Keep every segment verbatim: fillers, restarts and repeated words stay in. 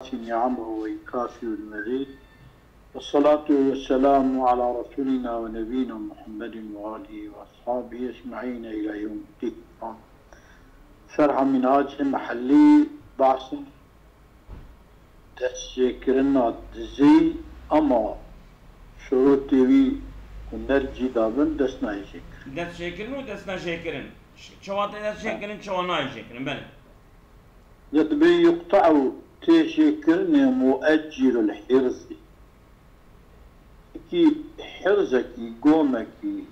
نعمه ويكافئ المزيد. والصلاة والسلام على رسولنا ونبينا محمد وآله وأصحابه أجمعين إلى يوم الدين. Şerha Minhacê Mihellî behsa destjêkirina dizî, ama şurûtê wî ku nercî dabin dest nayê jêkirin. Dest jêkirin û dest ne jêkirin. Ş-, çawa tê dest jêkirin, çawa nayê jêkirin, belê. Ya dibê yuqta'u tê jêkirinê mueccirul hirzî. Kî hirzekî, gomekî,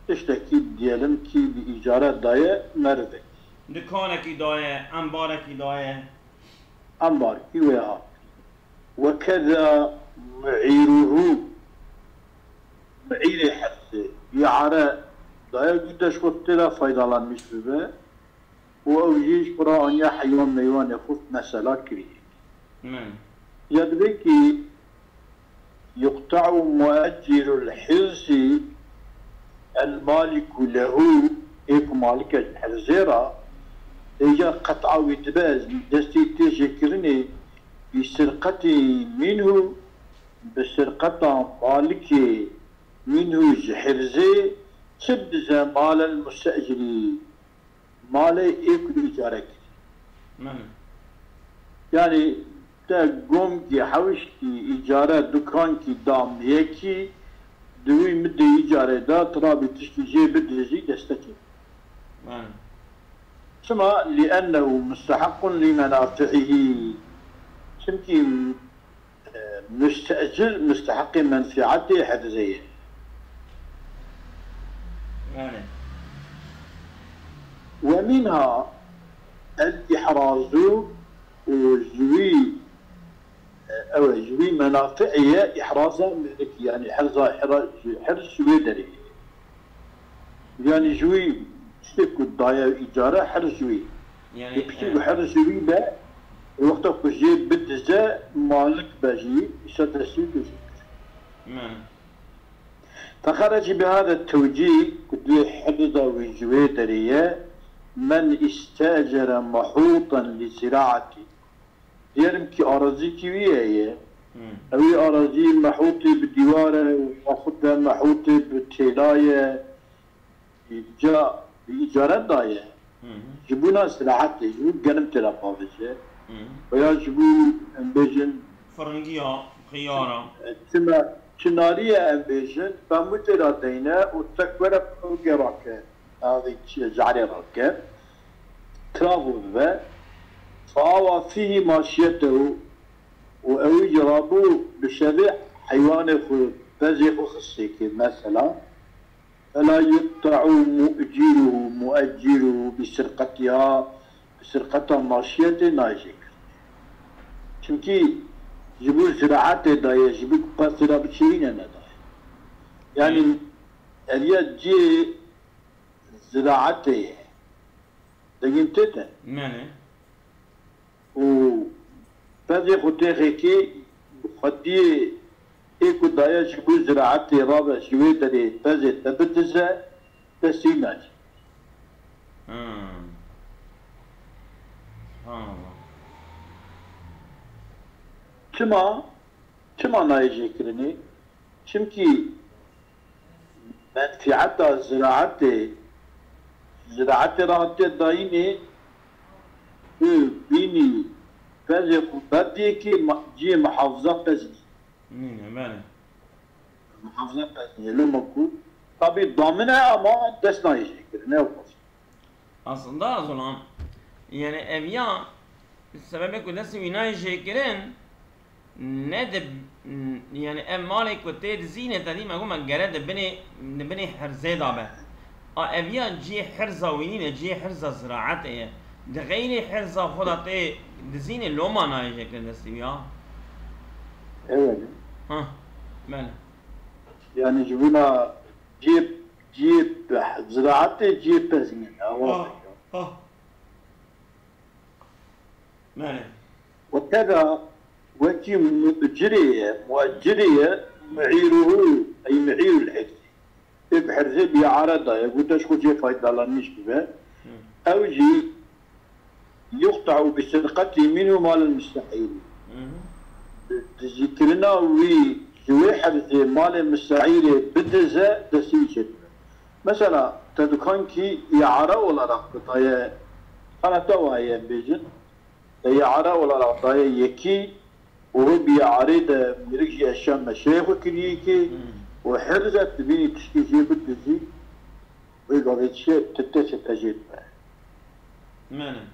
tiştekî diyelim kî bi îcare daye merivekî. Dikanekî daye, embarekî daye. Embarkî wê ha. Wekeza mu'îruhu. Mu'îrê hirzê. Îare daye, gute ji xwe tê de faydalanmîş bibe. Û ew jî ji xwe re aniye heywan meywanê xwe mesela kiriye. Hmm. Ya dibê kî yuqta'u mueccirul hirzi el maliku lehu, ê ku malike ji hirzê re, êca qet'a wî dibe, destê tê jêkirinê, bi sirqetî minhu, bi sirqeta malikê minhu ji hirzê, çi bidize malel mustecirî, malê ê ku îcare kirî. Belê. Yanî te gomkî, hewişkî, îcare dukankî dam yekî, di wî midê îcarê de tu rabî tiştî jê bidizî destekê. Belê. Çima? Li ennehu mustehequn li menafi'ihî. Çimkî e, mustecir musteheqê menfiatê hirzê ye. Yani. Ve minha el ihrazu û ji wî, e, ew e, ji wî menafi'ê ye ihraza miznikî, yani herza, hera-, ji herz ji wê derê ye. Yani ji wî tiştê ku daye îcare herz ji wî. Yani, Lê piçûk e, herz ji wî be, wexta ku jê bidize, malik be jî, îsa destî tu jî. Me. Fexerecî bi hada tewcîh, ku duyê herza wî ji wê derê ye, men îstecere mehûtan li ziraatî. Diyelim ki arazî kî wî heye. Hmm. Ew ê arazî mehûtê bi dîwar e, yaxud de mehûtê bi têla ye. Ca bi îcare daye. Hmm. Ji bona ziraetê, ji bo genim tê de pavêje. Hmm. Veya ji bo, em bêjin, Firingiya, xiyara. Çima, çinarî ye em bêjin, pemû tê de deyne û tek were pemûkê rake. Avê çi ye, carê rake. Tirav bibe. Feawa fîhî maşiyetehu û ew jî rabû bi şevê heywanê xwe, pezê xwe xistêkê mesela. Fela yuqta'u mu'ciruhu, mu'ecciruhu bi sirqetiha, bi sirqeta maşiyetê nayê jêkirinê. Çimkî ji bo ziraetê daye, ji bo ku pezê re biçirîne nedaye. Yani, Hı. ev ya cihê ziraetê ye. Dengên tê te. Mene. Û pezê xwe tê xêkê, xwediyê ê ku daye ji bo ziraetê rabe ji wê derê pezê te bidize, te sî nacî. Hmm. Subhanallah. Çima? Çima nayê jêkirinê? Çimkî menfieta ziraetê, ziraetê re hatiye dayînê, tu bînî pezê xwe berdiyê kê ma-, cihê muhafiza pez nîne. Nîne, belê. Muhafiza pez nîne. Loma ku, tabî damin e ama dest nayê jêkirin, ne wek Aslında Zolan, yani ev ya sebebê ku destê wî nayê jêkirin, ne di, yani ev malê ku tê dizînê, te dî me got me gere di binê, di binê herzê de be. A ev ya cihê herza wî nîne, cihê herza ziraetê ye. Di xeyrê herza xwe de tê dizînê, loma nayê jêkirin destê wî ya. Evet. Ha, belê. Yani ji bona cihê, cihê ziraetê cihê pez nîne. Awa Ah, ah. Belê. Wekeda wekî mucirê ye, mueccirê ye, mu'îruhu, ey mu'îrul hirzî. Ê bi hirzê bi îare daye, gote ji xwe cihê faydalanîş bibe. Hı. Ew jî يقطع بسرقته منه مال المستعير. Dizîkirina wî ji wê herzê malê misteîrê bidize, destê wî çêdibe. Mesela, te dukankî îare olarak daye, kana te waye em bêjin, te îare olarak daye yekî û wê bi îarê de mirik jî eşya meşeyê xwe kiriye kê û herze tu bînî tiştê jê bidizî, wê gavê çi tu destê te jê dibe. Mene.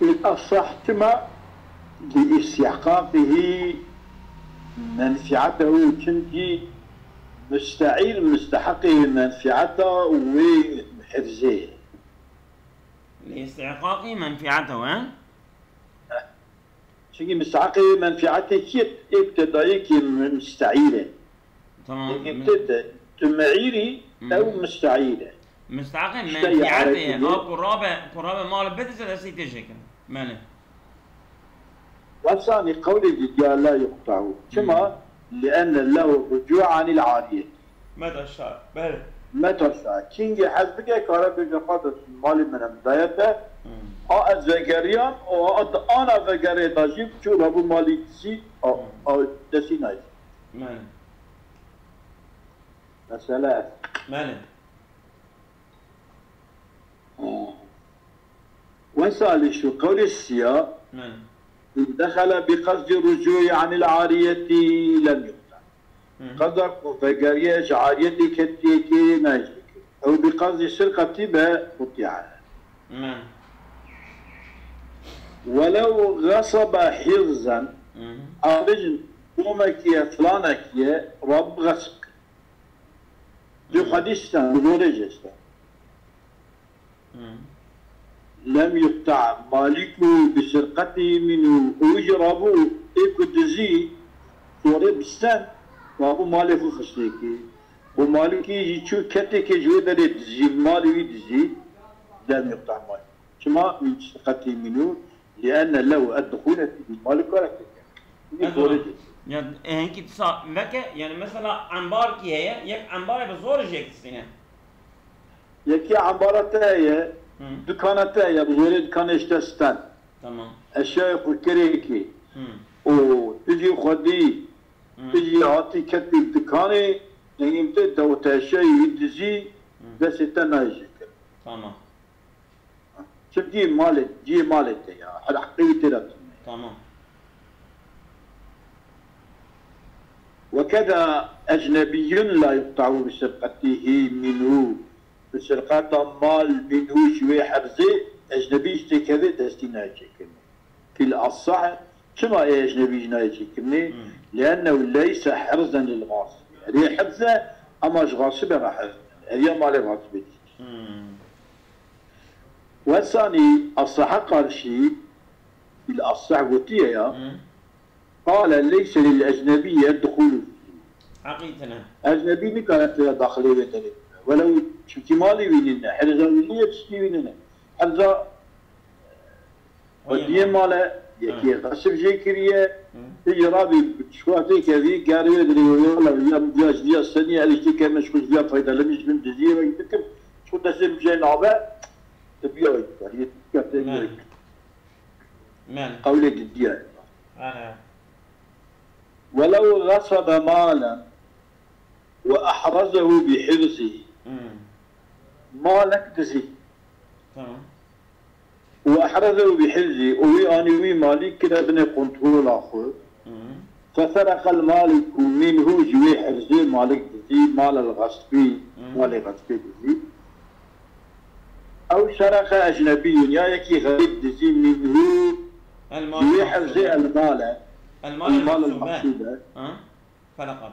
الأصح çima؟ لإستحقاقه منفعته, çimkî musteîr musteheqê menfieta wê hirzê ye. لإستحقاقه منفعته, he? Çimkî misteheqê menfietê kî ye? Ê ku te dayê kî musteîr e. Tamam. Ê ku te de, tu meîrî, ew musteîr e. Misteheqê menfietê ye. A ku rabe, ku rabe mal bidize destê tê jê kirin. Mene. Wesanî qewlê didya la yuqta'u. Çima? لأن له الرجوع عن العارية. Met aşağı. Bele. Met aşağı. Kîngê hez bike kare bêje xwe de malê min em daye te. A ez vegeriyam û a ana vegerê da jî çû rabû malî dizî a, a destî nayê. Mene. Mesele. Mene. Wesa li şu qewlê siya, Mene. إن دخل بقصد الرجوع عن العارية لم يقطع. Qeda ku vegeriye ji ariyetê ketiye kê nayê jê kir. Ew bi qasdî sirqetî be qutiye. Mene. ولو غصب حرزا. Abêjin, komekî ye, filanekî ye, rabû xesb kir. Li xwedî stem, bi zorê jê stem. Lem yuqta maliku bi sirqetî minhu. Û wî jî rabû, ê ku dizî, zorê bi stem, rabû malê xwe xistê kê. Û malikî jî çû ketê kê ji wê derê dizî, malê wî dizî, lem yuqta maliku. Çima? Min sirqetî minhu, lienne lehu edduxûle fî maliku. Wî Ez zorê ona. Dizî. Ya, e, hinkî disa veke, yani mesela embarkî heye, yek embarê bi zorê jê dizîne. Yekî embara te ye, Hı. Dukana te ye, bi zorê dikanê ji te sten. Tamam. Eşyayê xwe kerê kê. Hı. Û tu jî xwedî, Hı. tu jî hatî ketî dikanê, dengê te dewte eşyayê wî dizî, Hı. Destê te nayê jê kir. Tamam. Çimkî malê, cihê malê te ya, her heqê wî tê de tune. Tamam. وكذا أجنبي لا يقطع بسرقته منه. Bi sirqeta mal minhu ji wê herzê ecnebî ji têkevê destî nayê çêkirinê. Fîl asah, çima ê ecnebî ji nayê çêkirinê? Hmm. Liennehu leyse herzan lil ğasib. Erê herz e, ama ji ğasibê re herz e. Eriya malê ğasibê dît. Hmm. Wesanî asaha karşî, fîl asah gotiye ya, Hmm. Qale leyse lil ecnebiyye duxulu. Heqî tine. Ecnebî nikare tê daxilê wê derê bibe. Welew çimkî malê wî nîne, herza wî nîne, tiştî wî nîne. Herza Wî xwediyê mal. Male, yekê Ha. Xesib jê kiriye, Hı. Ti jî rabî çiqatê kevî, gerê wê dirê wê wela, ya, ya, ya senî, ez jî keme ji xwe ji ya faydalanî ji bin diziyê wek bikim, çi destê min jê nabe, ti biya wê dikar, yê dikar tê Men. gerek. Men. Qewlê didiya. Ana. Welew ğasabe malen ve ahrazehu bi hifzihi. Hmm. Malek dizî. Tamam. Ve ahrazehu bi hifzihi. Û wî anî wî malî kire binê kontrola xwe. Hmm. Fesereqel maliku minhu, ji wê hirzê malik dizî, malel gasbî, Hmm. malê gasbê dizî. Ew sereqe ecnebiyun, ya yekî xerîb dizî minhu, El mal ji wê mahsule. Herzê el male. El mal El mal el mahsule. Mahsule. Ha? Fela qat.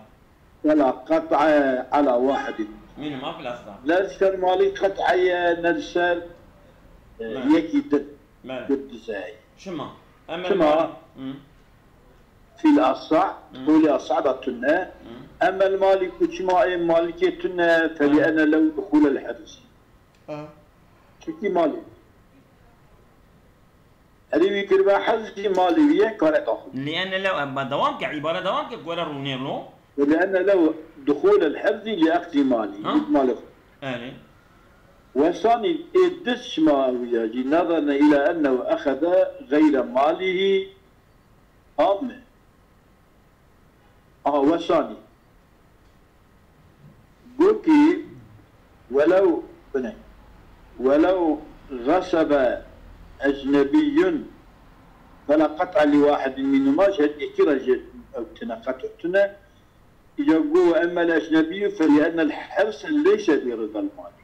Fela qat'e ala wahidin. Minhuma fil asla. Ne li ser malî qet'e ye, ne li ser, e, Me. Yekî din. Me. Din dize ye. Çima? Emel Çima? Mal. Hı. Fîl asah, Hı. Qolê asah da tune. Hı. Emel malî ku çima ê malikê tune, felî Hı. Ene lew duxûlel herz. Ha. Çimkî malê. Herî wî kiribe hez jî malê wî ye, kare daxil. Lienne lew, em, ba dewam ke, îbare dewam ke, ku were rûnê lo. Lienne lew duxûlel herzî li aqdî malî, Ha? Li malê xwe. Erê. Wesanî ê diz çima ew ya jî, نظرنا إلى أنه أخذ غير ماله. Tam mı? Aha, wesanî. Got ki, welew, bine, welew gasebe ecnebiyun fela qet'a li wahidin minhuma, ji her yekî re jî ew tine qet tine. Ya got, emmel ecnebiyyu feliennel hirse leyse bi ridal malik.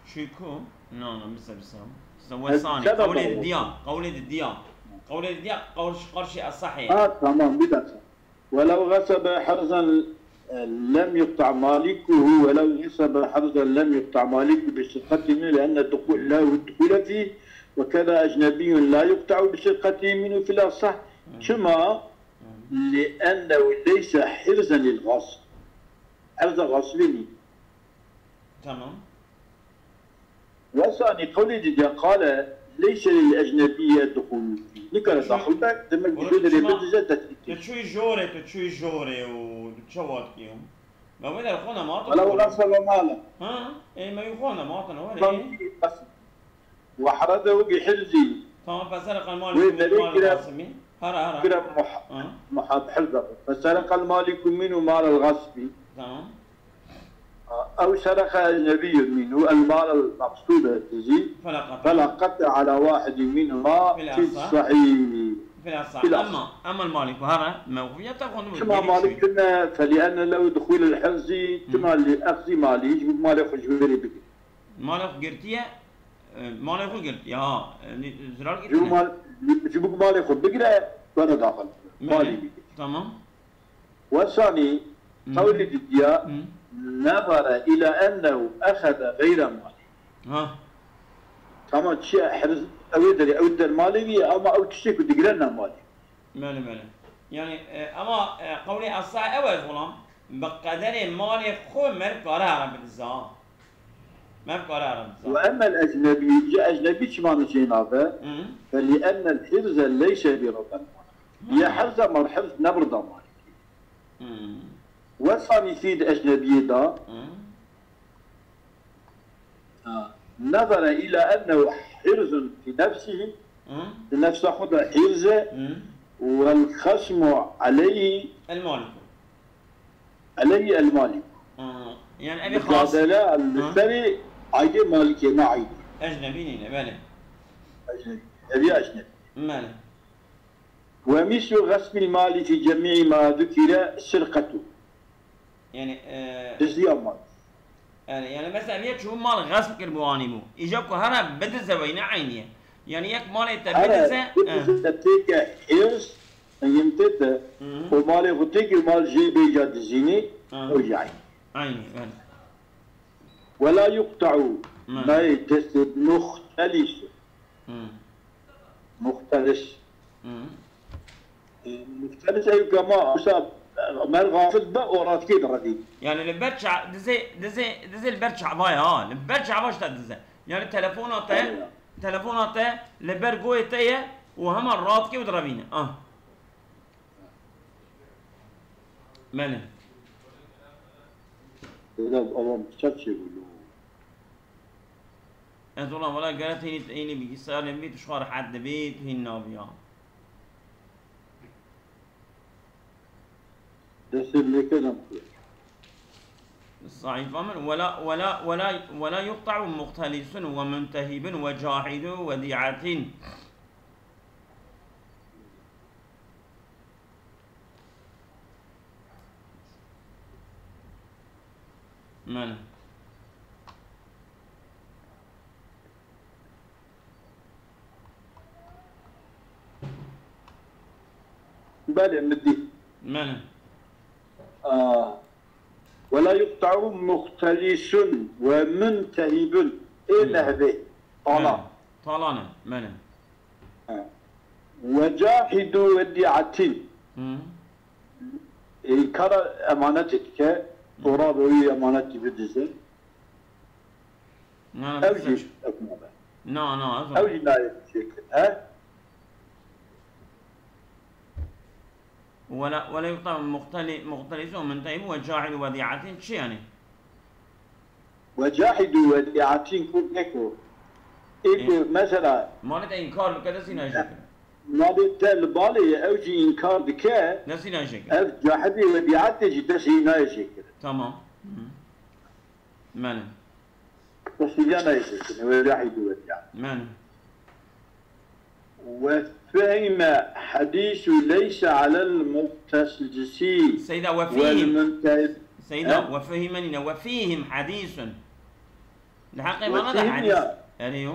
Şu ku? No, no, bize, bize. Bize wesanî. Qewlê di diya, qewlê di diya. Qewlê di diya, qewlê karşı asahi. Ha, tamam, bir dakika. ولو غصب حرزا لم يقطع مالكه، ولو غصب حرزا لم يقطع مالكه بسرقته لأن الدخول له الدخول فيه، وكذا أجنبي لا يقطع بسرقته منه في الأصح. Çima? لأنه ليس حرزا للغاصب. Herza xasilê nî. Tamam. Wesanî qewlê dî de qale leyse lil ecnebiyye duxul. Nikare daxil be, demek ki jû derê bidize dest. Tu çûyî jorê, tu çûyî jorê û tu çawa dikî? Me wê der xwe nematin. Wala wala salama. Ha? Ê, me wî xwe nematin, were. Wehrede û bi hirzî. Tamam, fesere qal malik. Wê min derê mal kire, gasimî. Hara, hara. Kire muh-, Ha. muhab hirza. Fesere qal maliku minu mal al gasbi. Tamam. Ew sereke ecnebiyyun minhu, el mal el meqsûd dizî. Fela qat'a. Fela qat'a ala wahidin minhuma fil asah. Fil asah. Fil asah. Ama, ama el malik, hara, mewqufiyet te xwendibû. Çima malik kirine, felienne lew duxul el hirzi, çima li exzî mali, ji malê xwe ji wê bigir. Malê xwe girtiye, e, malê xwe girtiye, ha, e, zirar girtiye. Ji mal, ji malê xwe bigire, were daxil. Malî bigir. Tamam. Wesanî, Hmm. qewlê didiya, Hmm. nezere ila ennehu exede geyre malî. Ha. Tamam, çi ya, hirz, ew ê derê, ew der malê wî ye, ama ew tiştê ku digire ne malî. Mele, mele. Yani, e, ama, e, qewlê esa ew ez xulam, bi qederê malê xwe merv kare here bidiza. Merv kare here bidiza. Ve emmel ecnebî, ji ecnebî çima nijê nabe? Hı. Fe li ennel hirze leyse bi rida. Hı. Ye hirze mal, hirz ne bi rida malî. Hmm. Wesanî fî di ecnebiyê da. Hmm. Ha. Nezere ila ennehu hirzun fî nefsihi. Hmm. Di nefsa xwe de hirz e. Hmm. Wel xesmu aleyhi. El malik. Aleyhi el malik. Hmm. Yani ev xas. Mukabele el müşteri aydê malikê, ne aydê. Ecnebî nîne, belê. Ecnebî. Ev ya ecnebî. Belê. Ve mislu gasbil mali fi cemî ma zukire sirqetu. Yani, e, Dizdiya mal. Yani, yani mesela yek çû mal gasp kir bû anî bû. Îca ku hera bidize wey ne eynî ye. Yani yek malê te bidize, bidize têke hêrs, yim tê te, Hı hı. O malê xwe têkir mal jê bêca dizînî, Hı. O jî eynî. Eynî, yani. Ve la yuqta'u, Hı. Nayê destê muxtelis. Hı. Muxtelis. Hı. E, muxtelis ew gama, wisa, e, mer gafil be, o ratkê direvî. Yani li ber ça-, dizê, dizê, dizê li ber çava ye ha. Li ber çava ji te dize. Yani telefona te, Aynen. Telefona te li ber goyê te ye û hema ratkê û direvîne. Ah. Belê. Biraz avam çek çeviriyor. Ez wela, wela gere tênî, tênî bilgisayarê bî, tu ji xwe rehet dibî, tu hîn nabî ya. Destê lêke nem xwe. Zayıf amir. Wela, wela, wela, wela yuqta'u muxtelisun ve muntehibun ve cahidu vedi'atin. Mele. Belê, min dî. Mele. Aa. Ve la yuqta'u muxtelisun ve muntehibun. Ê Hmm. nehbê. Tala. Mele. Tala ne? Mele. Ha. Ve cahidu vedi'atin. Hı. Ê, kara emanetê dike, Hı. Tora be wî emanetî bidize. Na, na, Ew bize jî ç-, ev nabe. Na, na, ez Ew jî nayê çêkin, he? Wela, wela yuqta muxteli-, muxtelisun ve muntehibun ve cahidu vedi'atin çi yani? Ve cahidû wedî'etî ku eko. Ê ku mesela Malê te înkar bike, destî nayê jê kirin. Malê te li balê ye, ew jî înkar dike, Destî nayê jê kirin. Ev cahidê wedî'etê jî destî nayê jê kirin. Tamam. Hı. Mene. Destî nayê jê kirin, ve cahidû wedî'etî. Mene. Ve fehime hadîsu leyse alel muhtelisi Seyda, ve vel fihim. Muntehib. Seyda, He? Ve fehime nîne, ve fihim hadîsun. Li heqê Ve vana da fihim hadîs. Ya. Erê yo.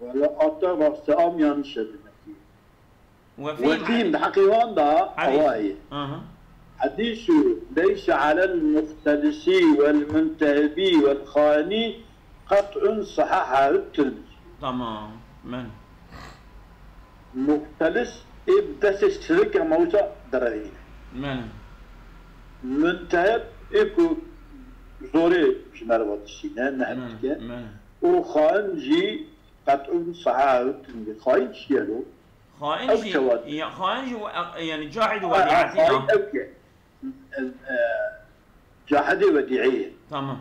Wela ata rast am yanlış e demek ki. Ve fihim Ve fihim hadîs. Di heqê wan da Hadîs. Awayê. Aha. Hadîsu leyse alel muhtelisi vel muntehibî vel xainî qet'un sahahahu Tirmizî. Tamam. Men. Muhtelis ê bi destê sirik e, mewta direvîne. Men. Muntehib ê ku zorê ji me re ve dişîne, nehb Men. Dike. Men. Û xain jî qet'un sahahahu Tirmizî. Xain çi ye lo? Xain Ew jî, çawa? Ya, xain jî we-, yani cahid Ha, ha, wedî'etî xain ya. Ew ke. E, e, cahidê wedî'ê ye. Tamam.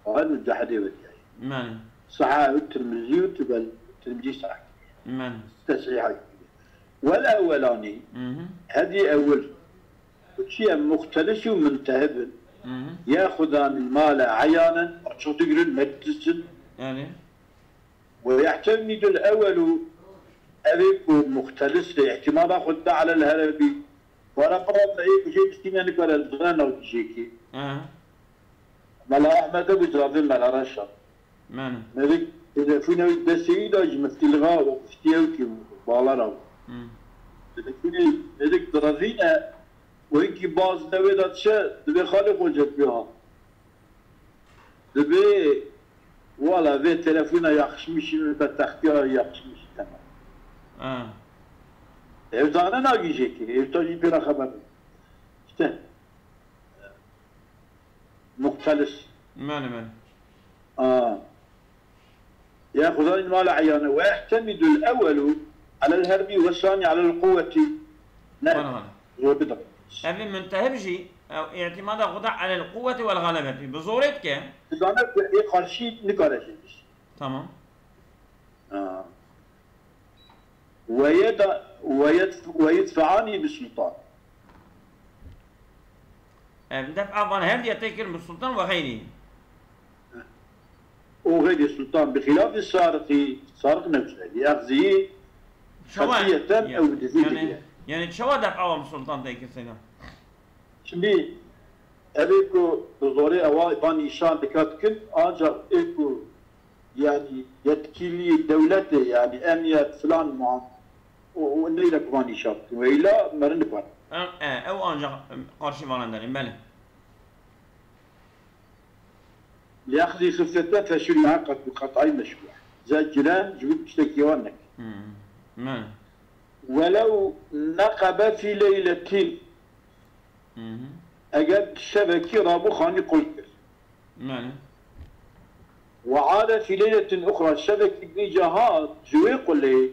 Xain û cahidê wedî'ê ye. Men. Saha û Tirmizî û tibel Tirmizî sahih. Men. Tesîha kiriye. Wel ewwelanî, Mhm. Hedî ewil. Û çi ye muxtelis û muntehib in. Mhm. Yexudan male eyanen, açık digirin, meclisin. Yani. Ve ye'temidul ewwelu, ev ê ku muxtelis e, îtimada xwe da alel herebi. Para para da ê ku jê distîne nikare dizane nav dijêkê. Aha. Mela Ahmed Ebu Cavê Mela Reşa. Mene. Melik telefona wî destê wî da ji miftîlixa û kiftiye wî ki balara. Hmm. Telefona melik dirazîne, wekî baz de wê da çe, divê xalê xwe cep ya. Dibê, wala vê telefona yakışmışî min be textiya yakışmışî temam. Ha. Ev zane nagîjê ki, ev ta jî pêra xeber. İşte. Muxtelis. Mene, mene. Aa. Ya Xwedayî mala eyane, ve yehtemidul ewwelu alel herbi ve sani alel quwweti. Ne. Mene, mene. Zor bidin. Ev ê muntehib jî, ew îtimada xwe da alel quwweti wel galebeti. Bi zorê dike. Dizane ku ê qarşî nikare jê bişî. Tamam. Ha. Ve yeda-, ve yed-, ve yedfe'ani bi sultan. Ev def'a van her diye tê kirin bi sultan ve xeyrî. O xeyrî sultan bi xilafî sariqî, sariq newşerî, exzî, Çawa? Qetiyeten Ya-, ew dizî yani, digire. Yani çawa def'a van bi sultan tê kirin seyda? Şimdi ev ê ku bi zorê ewa van îşan dika dikin, ancak ê ku yani yetkilî dewletê, yani emniyet filan muam-, û, û neyre ku van îşa bikin. Weyla meri nikare. Ew, e, ew ancak, em, qarşî vanan derên, belê. Liyexzî xifete feşil meqet bi qet'ay meşru. Zecilen ji wî tiştekî wan neke. Hmm. Me. Welew neqebe fî leyletin. Hı hı. Eger şevekî rabû xanî qul kir. Mene. Ve ade fî leyletin uxra, şevekî dî ca hat ji wê qulê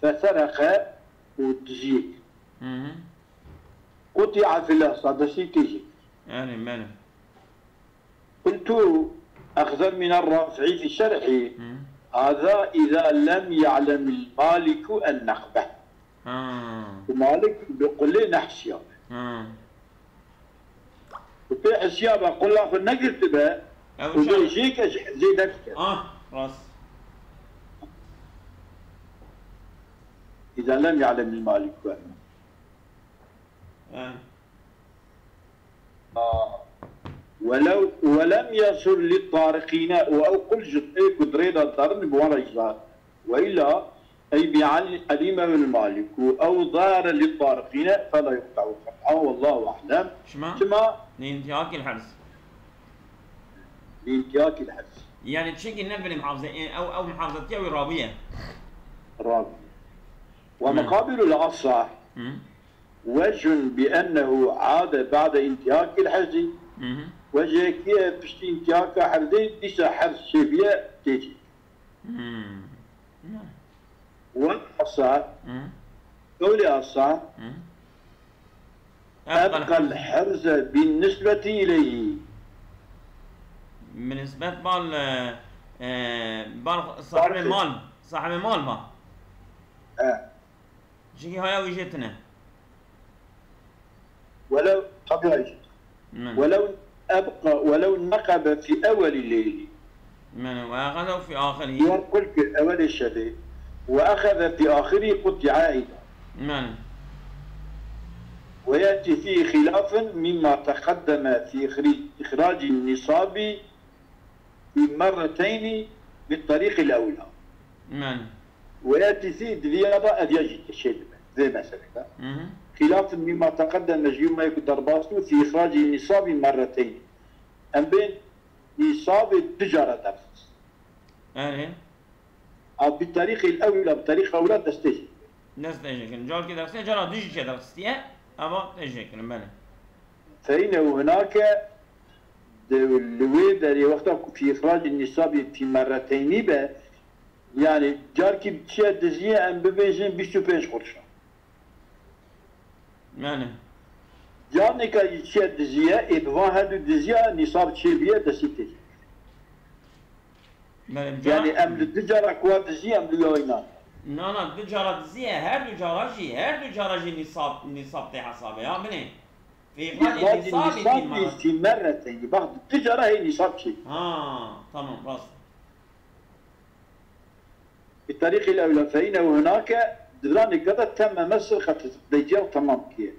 fesereqe û dijî. Hı hı. Quti'a fil ihsa, destî tê jê. Yani, mene. Qultu, exzem min er-Rafi'i fi şerhi, Hı. Hâzâ izâ lem ya'lemil maliku en-neqbe. Ha. Ku Malik bi qulê nehisiyabe. Ha. Ku pê hisiyabe qula xwe negirtibe, Ew û çawa? Bê jê ke ji hizê derdike. Ah, rast. Îza lem ya'lemil maliku. Ha. Aa. Welew, welem yasur li tarikîne, û ew qul ji ê ku di rê de darin bi wan re îzah. Weyla, ey bi al-, alîme vel maliku, ew zare li tarikîne, fela yuqta'u qet'a, wallahu a'lem. Şima? Şima? Li intihakil herz. Li intihakil herz. Yani çinkî ne bilî muhafaza, e, ew, ew muhafazatiya wî rabûye. Rabûye. Ve Hı. muqabilul asah. Hı. Vecihun bi ennehu ade ba'de intihakil herzî. Hı hı. Vecihekî ye piştî intihaka herzê, dîsa herz çêbiye tê cî. Hmm. Wek asa, Hı. Qewlê asa, Hı. Ebqel ebqel herze bin nisbeti ileyhi. Bi nisbet bal, e, e, bal sahibê mal, sahibê mal ba. He. Çinkî haya wî jê tune. Welew, tabi haya jê tune. Min. Welew ebqa, welew neqebe fî ewelî leylî. Min, we axeze fî axirî. Diyar qul kir ewelê şevê. Ve axeze fî axirî qutîa eyda. Min. Ve yetî fî xilafin mimma teqeddeme fî ixri-, ixracî nisabî fî merreteynî bi terîqîl ewla. Min. Ve yetî fî di viya da ev ya jî tişê dibe. Vê meselê de. Hı hı. Xilafin mimma teqeddeme ji yuma ku derbas bû fî ixracî nisabî merreteynî. Em bên nisabê du cara derxist. Erê. A bi terîqîl ewla, bi terîqîl ewla destê jî. Destê jê kirin. Carkê derxistî, cara du jî çê derxistiye. Eva tê jê kirin, belê. Feyne û hinake de li wê derê wexta ku fî ixracî nisabî fî merreteynî be, yani carkî çiye diziye em bibêjin bîst û pênc qurşa. Yani. Carnêka jî çiye diziye, ê bi van her du diziya nîsab çêbiye destî tê. Yani em li du cara kuwa diziye em li wî na. Na, na, du cara diziye, her du cara jî, her du cara jî nîsab, nîsab tê hesabê, ya binê. Fî ixracî nîsabî fî merreteynî. Bak, du cara hê nîsab çê. Ha, tamam, rast. Bi terîqîl ewla feyne û hinake di viranê keda temmeme sirqet deyciya û temam kiye.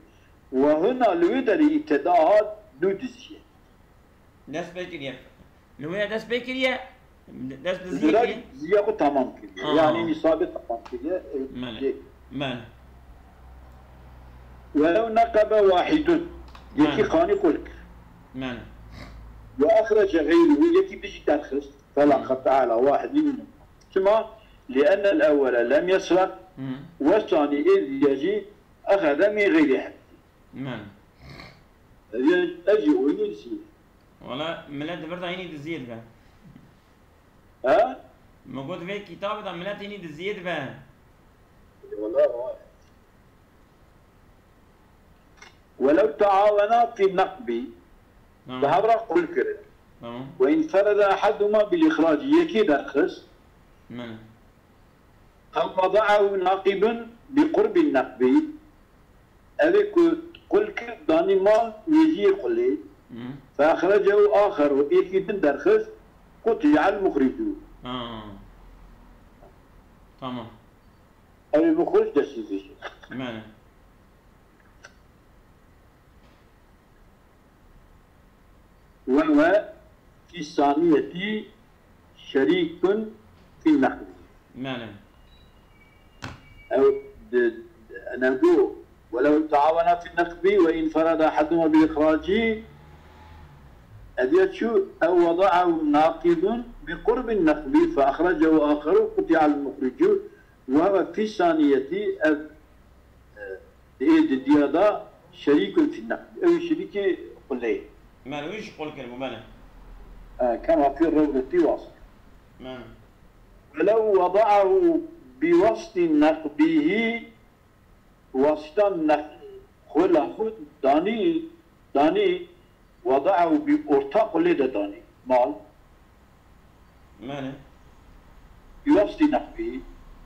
Ve huna li wê derê îteda hat nû diziye. Dest pê kiriye. Li wê dest pê kiriye. Dest diziye kiriye. Diziya xwe temam kiriye. Aa. Yani nîsabê temam kiriye. E, Mene. Mene. Welew neqebe wahidun. Yekî xanî qul kir. Mene. Ve axrece geyruhu. Yekî bijî derxist. Fela qet'e ala wahidin minhum. Çima? Li'ennel ewwele lem yesreq, Hı. Wesanî ê diye jî exede min xeyrî hifzî. Min. Ev jî, ev jî oyunê diziyê. Wala, millet di vir de hînî diziyê dibe. He? Min got vê kitabê de millet hînî diziyê dibe. Wala, wala. Welew teawena fî neqbî, Tamam. Bi hev re qul kirin. Tamam. Ve inferede eheduma bil îxracî, yekî derxist. Min. Ew wedaehu naqibun bi qurbî neqbî, ew ê ku qul kir danî mal nêzîyê qulê. Hı. Fe exrecehu axeru, êkî din derxist, qutî'el muxricû. Ha. Tamam. Ew ê muxric destî vêjî. Min. Ve huve fî saniyetî şerîkun fî neqlî. Mele. Ew di, enew go, welew teawena fî neqbî ve înferada ehedûma bil îxracî, ev ya çû, ew wedaehu naqidun bi qurbin neqbî fe exrecehu axeru qutî'el muxricû, ve huve fî saniyetî, ev, e, di ê didiya de şerîkun fî neqd. Ew şerîkê qulê ye. Mele, wî jî qul kiribû, mele. E, kema fî rewretî wasf. Mele. Welew wedaehu bi wasfî neqbîhî, wasfî neq-, xwela xwe danî, danî, wedaehu bi orta qulê de danî. Mal. Mele. Bi wasfî neqbî.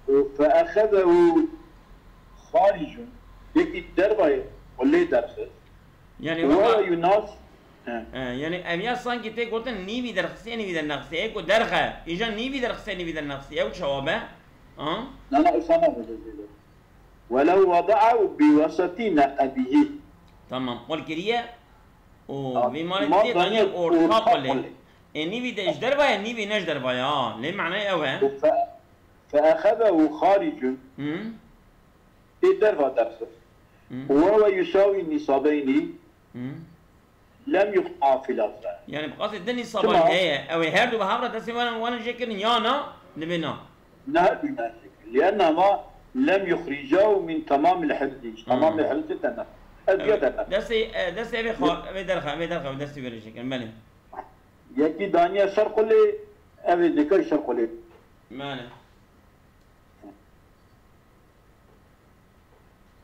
Û fe exezehu xaricun. Yekî dervayê qulê derxist. Yani, Ve waka, huve yunas-, he. E, yani, ev ya sanki tê gotin nîvî derxistê, nîvî dernexistiye. Ê ku derxe, îja nîvî derxistê, nîvî dernexistiye. Ew çawa be? Ha? Na, na, îsa nabe. Welew wedaehu bi wesatî neqebîhî. Tamam, qul kiriye. Û Ha, vî malê mal dî daniye daniye orta orta qulê. Qulê. Ê nîvî de ji derva ye, nîvî ne ji derva ye. Ha, lê manayê ew e. Û fe-, fe exezehu xaricun. Hı. Ê derva derxist. Hı. Û ve huve yusawî nîsabeynî. Hı. Lem yuqta fî lafze. Yani bi qasê di nîsaban Çima? Heye. Ew ê her du bi hev re destê wan, wan jê kirin ya na, divê na. Ne her du ne jê kirin. Li'ennehuma lem yuxricahu min temamil hifzî. Hı. Temamil hifzî te ne. Ez Evet. ya te ne. Destê, e, destê evê xwe, evê derxe, evê derxe, destê wê re jê kirin. Belê. Yekî daniye ser qulê, evê dike ser qulê. Belê.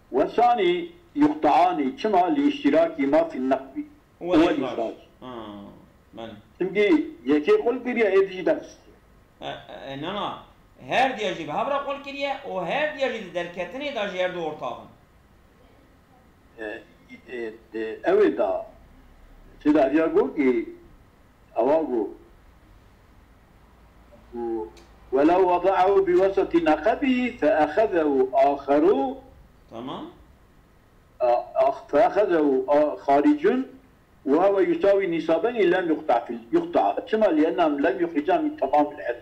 Wesanî yuqtaanî çima li îştîrakî ma fî neqbî. Wal îxrac. Ha, belê. Çimkî yekê qul kiriye, ê dijî derxistiye. E, e, na, na. Her diya jî bi hev re qul kiriye û her diya jî di derketinê de jî her du ortax in. E, e, e, ew ê da. Seyda ev ya got ki, ewa got. Got, "Welew wedaehu bi weseti neqebî fe exezehu axeru." Tamam. A-, a-, "Fe exezehu a-, xaricun." Ve huve yusawi nisabeni lem yuqta fil, yuqta. Çima? Li'ennehum lem yuxrica min tamamil herz.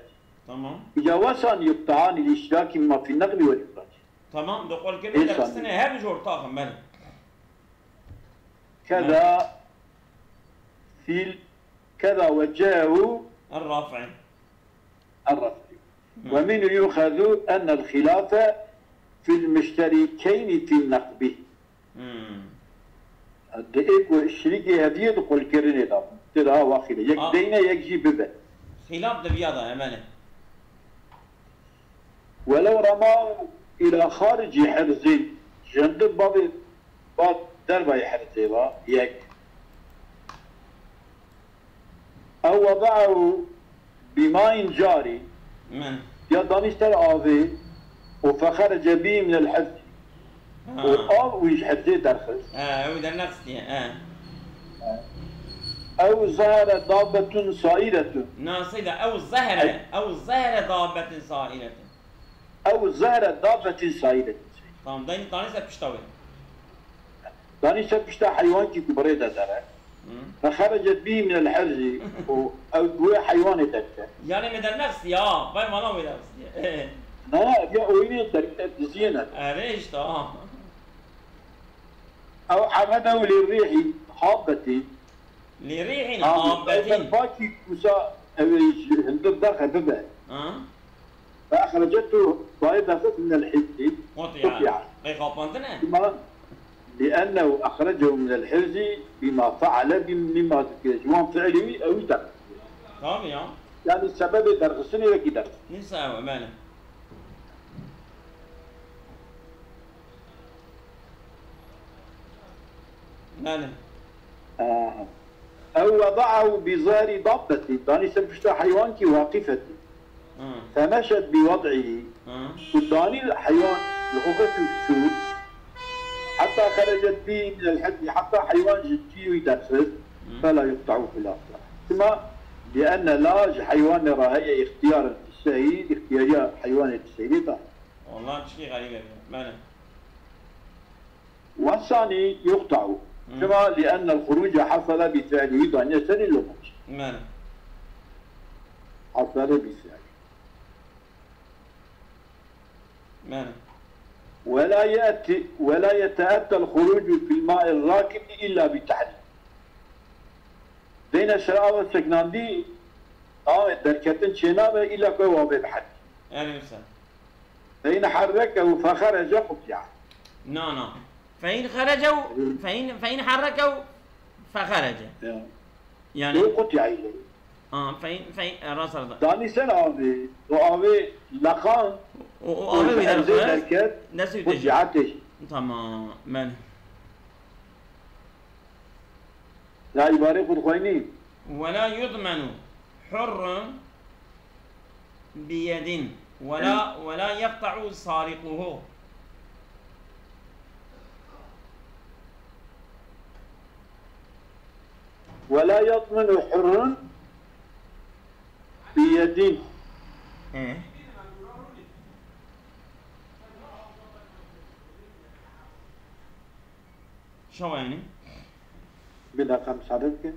Tamam. Îca wesan yuqta'ani li iştiraki ma fil neqli vel ihrac. Tamam, di qolkirinê de derxistinê her du jor taxin, belê. Keza fil, keza wecehu Er-Rafi'i. Er-Rafi'i. Ve minhu yu'xezu ennel xilafe fil müşterikeyni fil neqbi. Hmm. Di ê ku şirîkê heviyê di qolkirinê de. Tê daha waxîle. Yek deyne, yek jî bibe. Xilaf di viya de, emele. Welew remahu ila xaricî hirzî. Ji hindir bavê, ba dervayê hirzê va. Yek. Ew wedaehu bîmayîn carî, Min. Ya danî ser avê û fexerece bî minel hirzî. Ha. Û av wî ji hirzê derxist. Ha, ew dernexistiye, ha. Ew zehere dabbetun sairetun. Na, seyda, ew zehere, Ew- ew zehere dabbetin sairetin. Ew zehere dabbetin sairetin. Tamam, danî, danî ser pişta wê. Danî ser pişta heywankî ku bi rê de dere. Hı. Fexerecet bî minel hirzî û ew bi wê heywanê derket. Yani me dernexistiye, ha, vay mala wê dernexistiye. Na, ya oyunê derket, diziyê ne. Erê işte, ha. Ew eredehu li rîhî habbetî. Li rîhîn Ha, habbetîn. Ew berfakî kusa ew ê ji hindir derxe bibe. Ha. Fe exrecetu, bayê derxist minel hizbi. Qutiya. Qutiya. Qey xapandine? Dima, li'ennehu exrecehu minel hizbi bima feale bi-, mima dike. Ji wan fiilî wî, ew wî derxist. Tamam ya. Yani sebebê derxistinê wekî derxist. Neyse, ew, bele. Bele. Aha. Ew wedaehu bi zehri dabbetî, danî ser pişta heywankî waqîfetî. Hı. Femeşet bi wed'ihî, Hı. Ku danî heywan li xwe xist û çû, heta xerecet bî minel hizbi, heta heywan ji cî wî derxist, Hı. Fela yuqta'u fil asleh. Çima? Li'enne la ji heywanê re heye îxtiyar fi seyr, îxtiyariya heywanê di seyrê de. Wallah çikî xerîb e. Bele. Wesanî yuqta'u. Hı. Çima? Li'ennel xuruca hasale bi fi'lî, wî daniye serî lomaç. Bele. Hasale bi fi'lî. Bele. Ve la ye'ti, ve la yete'ettel xurucu fil ma'ir rakibi illa bi tahrim. Deyne şerava seknandî, avê derketin çênabe, illa ku ew avê biherî. Yani mesela. Fe in herrekehu fexerece quti'a. Na, na. Fe in xerecehu, fe in, fe in herrekehu fexerece. Ya. Yani Ew quti'a ile. Ha, fe in, fe in, e, rast arada. Danî ser avê, o avê leqan, O, o avê wî derxist, derket, destê wî tê jî. Quti'a tê jî. Tamam, bele. Ya îbarê xwe dixwînî. Ve la yudmenu hurrun bi yedin. Ve la, ve la yeqta'u sariquhu. Ve la yudmenu hurrun bi yedin. He. Şewa yani. Bir dakika müsaade et.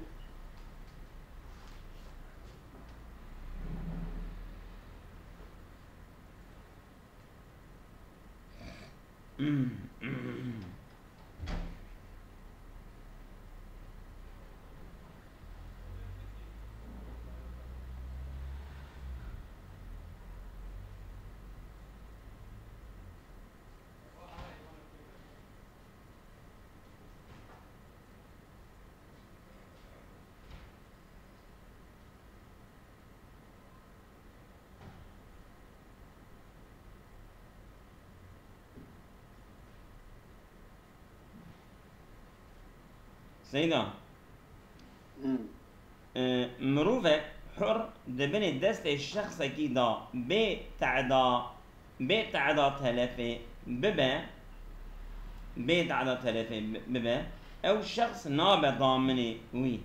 Seyda. Hmm. E, mirovek hur di binê destê şexsekî de bê teda, bê teda telefê bibe, bê teda telefê bi-, bibe, ew şexs nabe daminê wî.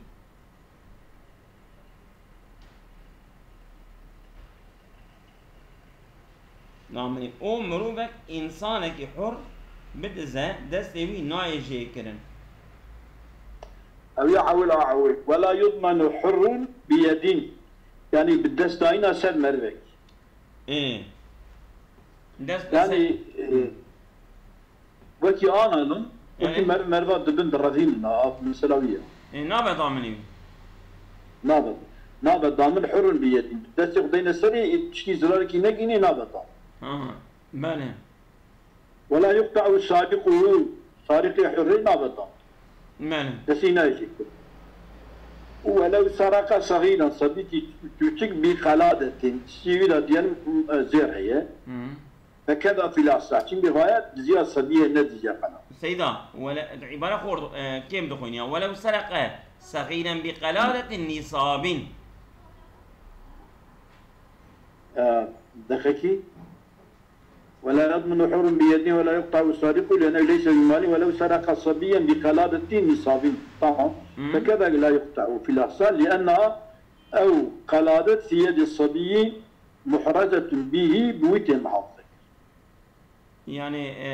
Naminê û mirovek, însanekî hur bidize, destê wî nayê jêkirin. Ew ya ewil a ewil. Wela yudmenu hurrun bi yedin. Yani bi destdayîna ser mervek. Ê. Dest Yani e, wekî ana nin, wekî Evet. mer merva dibin direvînin. A, mesela wî ye. Ê, nabe daminê wî. Nabe. Nabe damin hurrun bi yedin. Destê xwe deyne serê, ê tiştî zirarekî negînî nabe damin. Ha, belê. Wela yuqta'u sariquhu, sariqê hurrê nabe damin. Belê. Destî nayê jêkirin. Welew seraka sagiran, sebîkî küçük bi qeladetin, sîvî de diyelim, e, zêr heye. Hı. Fekeda fil asah. Çimkî gayet diziya sebiyê ne diziya qeladet. Seyda, wele, îbare xor, e, kêm dixwîniya. Welew sereke segiren bi qeladetin nisabin. E, Deqekî. ولا يضمن حر بيده ولا يقطع سارق لأنه ليس بماله ولو سرق صبيا بقلادة نصاب. Tamam. Hı. فكذا لا يقطع في الأصل لأنها أو قلادة في يد الصبي محرزة به بويت محافظة. Yani, e,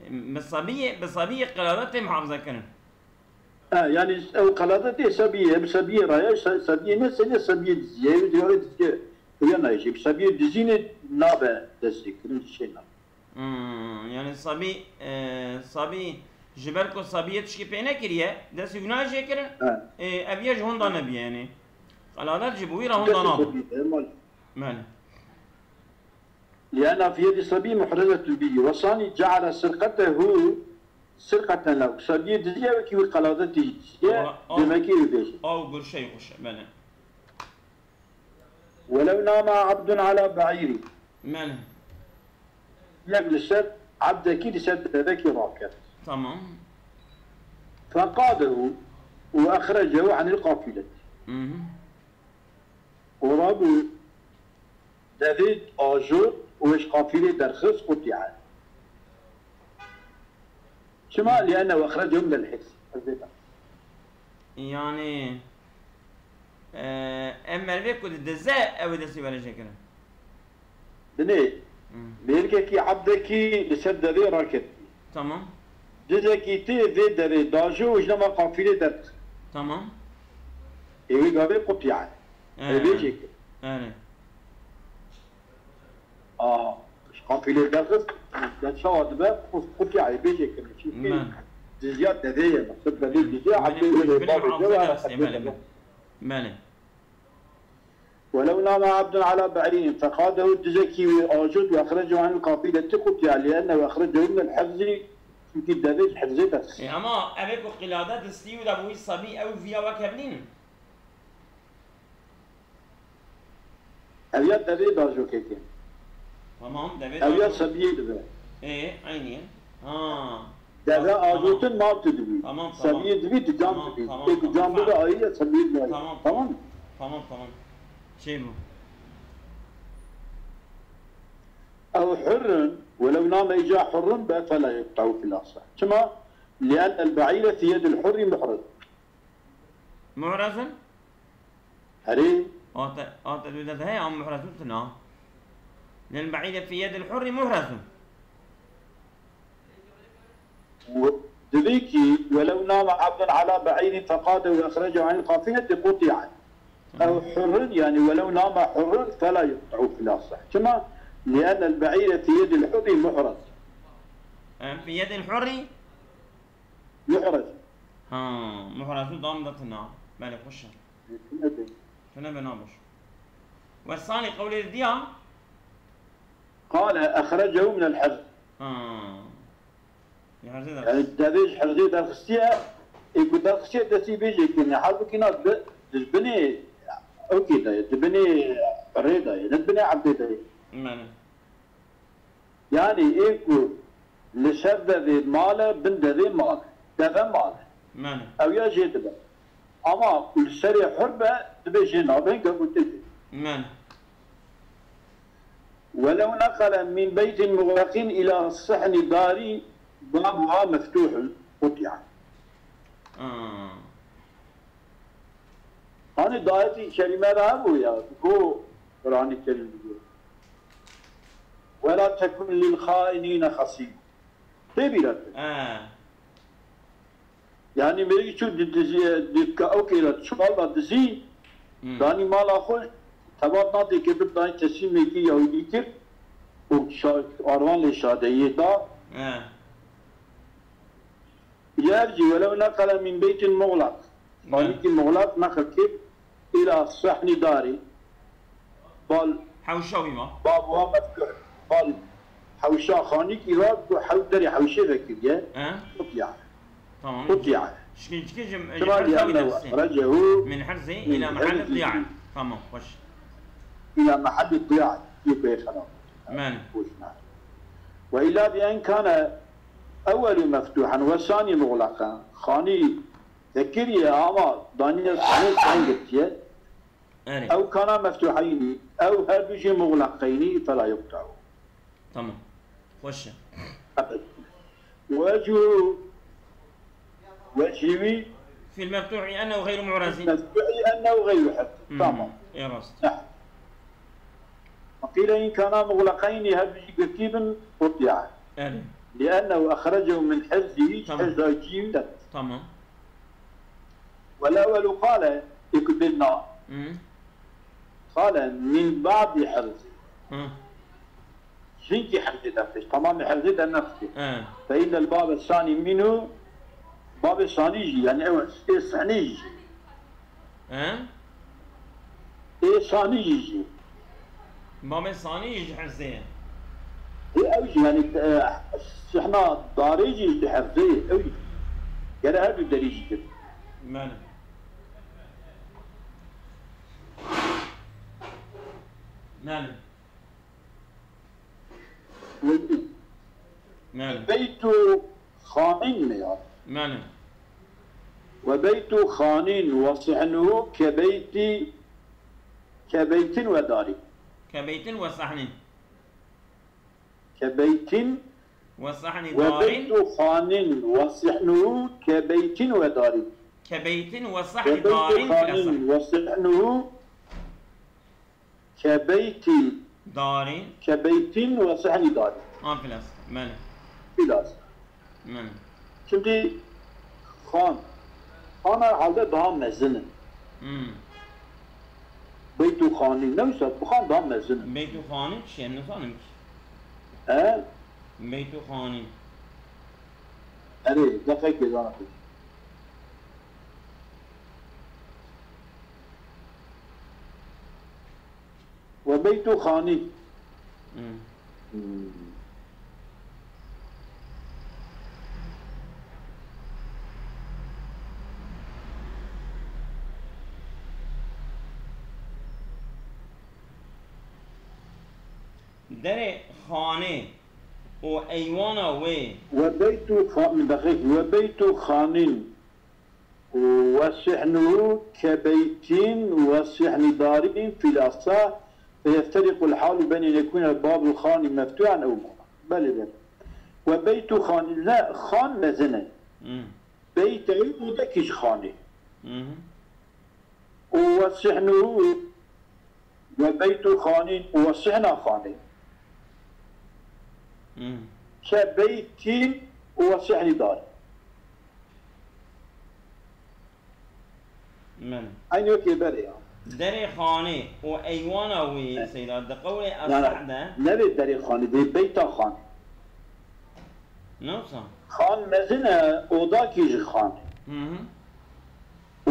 bi sabiyê, bi sabiyê qeladet tê muhafaza kirin. Ha, yani ew qeladet tê sabiyê, bi sabiyê raya, sa-, sabiyê ne sene sabiyê diziye, ew diyor diziye. Uyan ayşe, bi sabiyê dizine nabe destê kirin, şey nabe. Hmm, yani sabî, e, sabî, ji ber ku sabiyê tişkî pê nekiriye, destê wî nayê jêkirin, Ha. e, ev ye ji honda nebiye yani. Qeladet jî bi wî re honda Destê nabe. sabiyê, mal. Belê. لأن في يد الصبي محرزة به. والثاني جعل سرقته سرقة له. Sabiyê diziye wekî wî qeladetî diziye, Ola, o- demekî wî bêje. Ew gurşeyê xweş e, belê. ولو نام عبد على بعير. Belê. Yek li ser ebdekî li ser devekî raket. Tamam. فقاده وأخرجه عن القافلة. Mhm. Û rabû devê ajot û ji qafîlê derxist, quti'e. Çima? لأنه أخرجه من الحرز. Yani, e, em merivê ku didize, ew ê destê were jêkirin. Binê, Hmm. mêrikekî ebdekî li ser devê raketî. Tamam. Dizekî tê vê devê dajo û ji nema qafîlê derdixe. Tamam. Ê wê gavê quti'e. Ee, Ê bê jêkir. Yani. Aha. Ji qafîlê derxist, ya çawa dibe, quti'e, ê bê jêkir. Çünkü Men. Diziya devê ye. Meqsed devê diziya, Belê, ebdê wê belê, babê belê, de ve belê, ebdê belê, de. Belê. ولو نام عبد على بعير فقاده, dizekî wê ajot, وأخرجه عن القافلة, quti'e, لأنه أخرجه من الحرز, çünkü devê ji hirzê derxist. E, ama ev ê ku qilade distî û de bûyî sabî, ew viya wek hev nînin? Ev ya devê dajokekê. Tamam, devê dajokekê. Ev ya sabiyê dibe. Ê, eynî ye. Ha. Deve ajotin mal tu dibî. Tamam, tamam. Sabiyê dibî, tu can dibî. Ê ku can bibe, ayî ye, sabiyê dibe. Tamam, tamam. Tamam, tamam. Şey bu. أو حر ولو نام إجا حر فلا يقطع في الأصح. Çima? لأن البعير في يد الحر محرز. Muhrazun? Erê. Ate, ate dû de heye, am muhrazun tuna. Lil ba'îde fi yedil hurri muhrazun. Divê kî, ولو نام عبد على بعير فقاده وأخرجه عن القافلة قطع. Ew hurrun, yani ولو نام حر فلا يقطع في الأصح. Çima? لأن البعير في يد الحر محرز. Em fi yedil hurri? Muhraz. Ha, muhrazun dam da tuna. Belê, xweş e. Tune be nabaş. Wesanî qewlê diya? قال أخرجه من الحرز. Ha. Li herzê de. Yani devê ji herzê derxistiye, ê ku derxistiye destî bêjê kirine. Halbukî na di, di binê okê de ye, di binê rê de ye, ne di binê ebdê de ye. Belê. Yani ê ku li ser devê mal e, bin devê mal e. Deve mal e. Belê. Ew ya jê dibe. Ama li serê hur be, dibê jê nabên, gel gotin. Men. ولو نقل من بيت مغلق إلى صحن دار بابها مفتوح قطع. Aa. Hani dayetî kerîme de hebû ya, go Kur'an-ı Kerim diyor. ولا تكن للخائنين خصيما. Tê bîra te. He. Yani mêrikî çû di-, dizî, di ka-, ew kêra çuvala dizî, Hmm. danî mala xwe, tebat nadê kê bir danî teslîmekî Yahudî kir û şa-, arvan lê şadeyê da. He. Yer jî welew neqele min beytin muxlaq. Xanîkî muxlaq neqil kir, îla sehni darî. Bal Hewşa wî ma. Bab wa meftuh. Bal hewşa xanîkî wa ku hew derê hewşê vekiriye. He? Qutiya. Tamam. Qutiya. Şikî çikê jim, Kima jim li enne nefsî. Ehrecehu Min herzi min ila mehalli herzi. Diyaen. Tamam, xweş. Ila mehalli diyaen. Yê bê xerab. Men. Boşuna. Ve ila bi en kane ewwelu meftuhan ve sani muxlaqan. Xanî vekiriye ama daniye sani sen girtiye. Erê. Ew kana meftuheynî, ew her du jî muxlaqeynî fela yuqta'u. Tamam. Xweş e. Evet. Wecû, wecî wî Fil meftuhi ennehu gayru mu'razî. Meftuhi ennehu gayru hifzî. Hmm. Tamam. Ê rast. Neh. Qîle in kana muxlaqeynî her du jî girtî bin, quti'a. Erê. Li ennehu ehrecehu min hirzî, Tamam. Hizda cî. Tamam. Wela welo qale, ê ku bê na. Hı. Qale min ba'di hirzî. Hı. Hinkî hirzî de pêş, tamamê hirzî de nefsî. Hı. Fe innel babe sani minu, babê sani jî, yani ew ê sani jî. Hı? Ê sanî jî jî. Mamê sanî jî ji herzê ye. Ê ew jî, yani, e, sihna darê jî ji herzê ye. Ew jî. Gere her du derî jî kir. Mele. Mele. Mele. Beytu xanin mi ya? Mele. Ve beytu xanin ve sihnuhu ke beyti, ke beytin ve darin. Ke beytin ve sahnin. Ke beytin Ve sahni ve darin. Beytu xanin ve sihnuhu ke beytin ve darin. Ke beytin ve Ve sahni beytu darin fil asah. Xanin ve sihnuhu ke beyti, Darin. Ke beytin ve sehni darin. An fil asah. Mele. Fil asah. Mele. Şimdi xan. Xan herhalde daha mezin e. Hmm. Beytu xanin. Ne wisa bu xan daha mezin e. Beytu xanin çi? Nizanim ki. He? Beytu xanin. Erê, deqekê zana pêk. Ve beytu xanî. Hmm. Hmm. Derê xanê û eywana wê. Ve beytu xa-, min deqîq, ve beytu xanîn. وصحنه كبيت وصحن دار في الأصح، فيفترق الحال بين أن يكون باب الخان مفتوحا أو مغلقا. Belê, belê. Ve beytu xan, ne, xan mezin e. Hmm. Beyt ew odekî ji xanê. Mhm. Û ve sihnuhu, ve beytu xanîn, û ve sihna xanê. Hmm. Ke beytîn û ve sihni dar. Men. Eynî wekî berê ya. Derê xanê û eywana wê, Evet. Seyda, di qewlê Na, na, Eseh de. Nevê derê xanê, dê beyta xanê. Ne wisa? Xan mezin e, odakî ji xanê. Hı hı.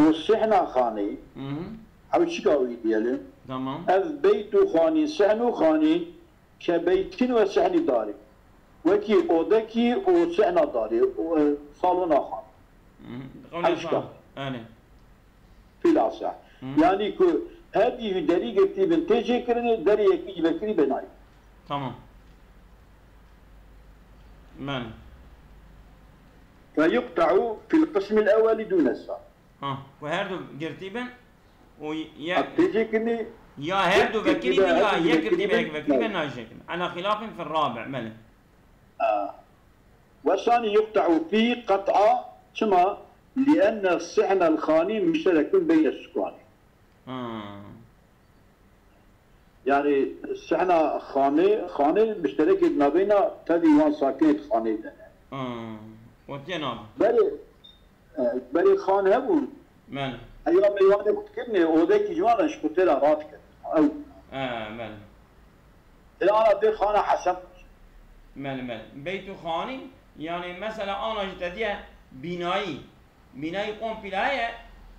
Û sihna xanê. Hı hı. Ew çika wî diyelim. Tamam. Ev beyt û xanî, sehn û xanî, ke beytin ve sehni darî. Wekî odekî û sehna darî, û, e, salona xan. Hı hı. Ew çika. Qewlê Eseh. Erê. Fil aseh. Hı. Yanî ku her dî derî girtî bin tê çêkirinê, derê yekî jî vekirî bê nayê. Tamam. Men. Fe yuqta'u fil qismil ewweli dûne sa. Ah, ku her du girtî bin û ye, Têjê kinî ya her du vekirî bin ya vekirî yek girtî bin, bin, yek vekirî bin nayê jêkin. Ala xilafin fi rabi', belê. Wesanî yuqte'u fî qet'a, çima? Li'enne sihne l-xanî muşterekun beyne sukanî. Ha. Yani sihna xanê, xanê muşterekê di navbeyna tevî wan sakinê di xanê de ne. Ha. Wetiye navê. Berê, e, berê xan hebûn. Belê. Eya meywanê xwe dikirinê, odekî ji wan re ji xwe tê re radikir. Ew. Ha, belê. Tê ana tê xana Hesen. Belê, belê. Beytû xanî, yani mesela ana jî te diye bînayî. Bînayî kompîle heye,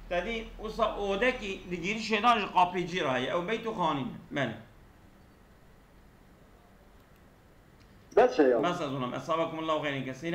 te dî wisa odekî di girîşê de ji qapê cî re heye. Ew beytû xanî ne. Belê. Bes e ya. Bes ez ona. Esabekumullahu xeyren kesîra.